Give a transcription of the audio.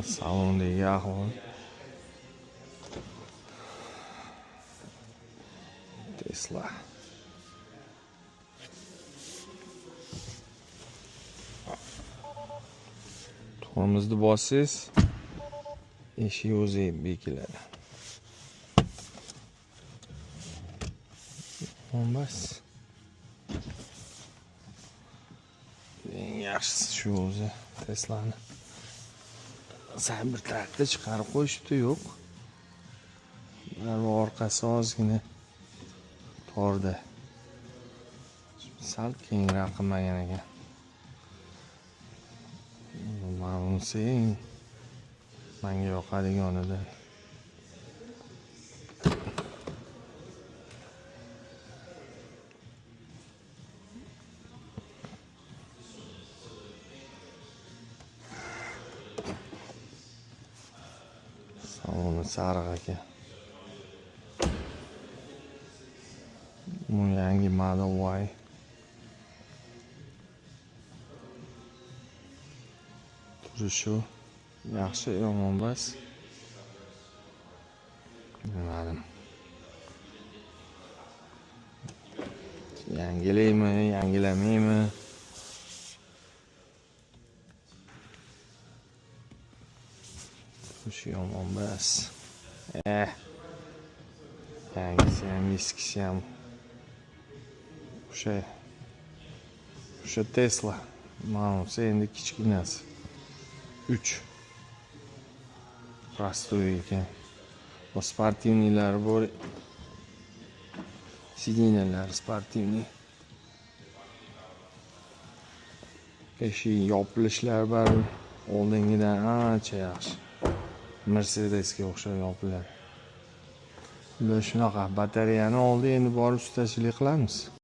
Salondagi ahvol. Tesla. Tormozni bossangiz, eshik o'zi bekiladi. Bas. Eng yaxshisi shu o'zi Teslani. Cybertruckda chiqarib qo'yishibdi, yo'q. Baribir orqasi ozgina torda. Sal kengroq qilmagan ekan. Mana bunisi eng menga yoqadiganidan. Saloni sariq ekan. Bu yangi Model Y. Turishi yaxshi, yomon emas. Bilmadim. Yangilaymi, yangilamaymi? Turishi yomon emas. Yangisi ham, eskisi ham o'sha Tesla. Mana endi kichkinasi. 3. Простой ekan. Bu спортивный lari bor. Сиденья lari спортивный. Eshik yopilishlari baribir oldingidan ancha yaxshi. Mercedesga o'xshab yopiladi. Bular shunaqa, batareyani oldi, endi borib ustachilik qilamiz.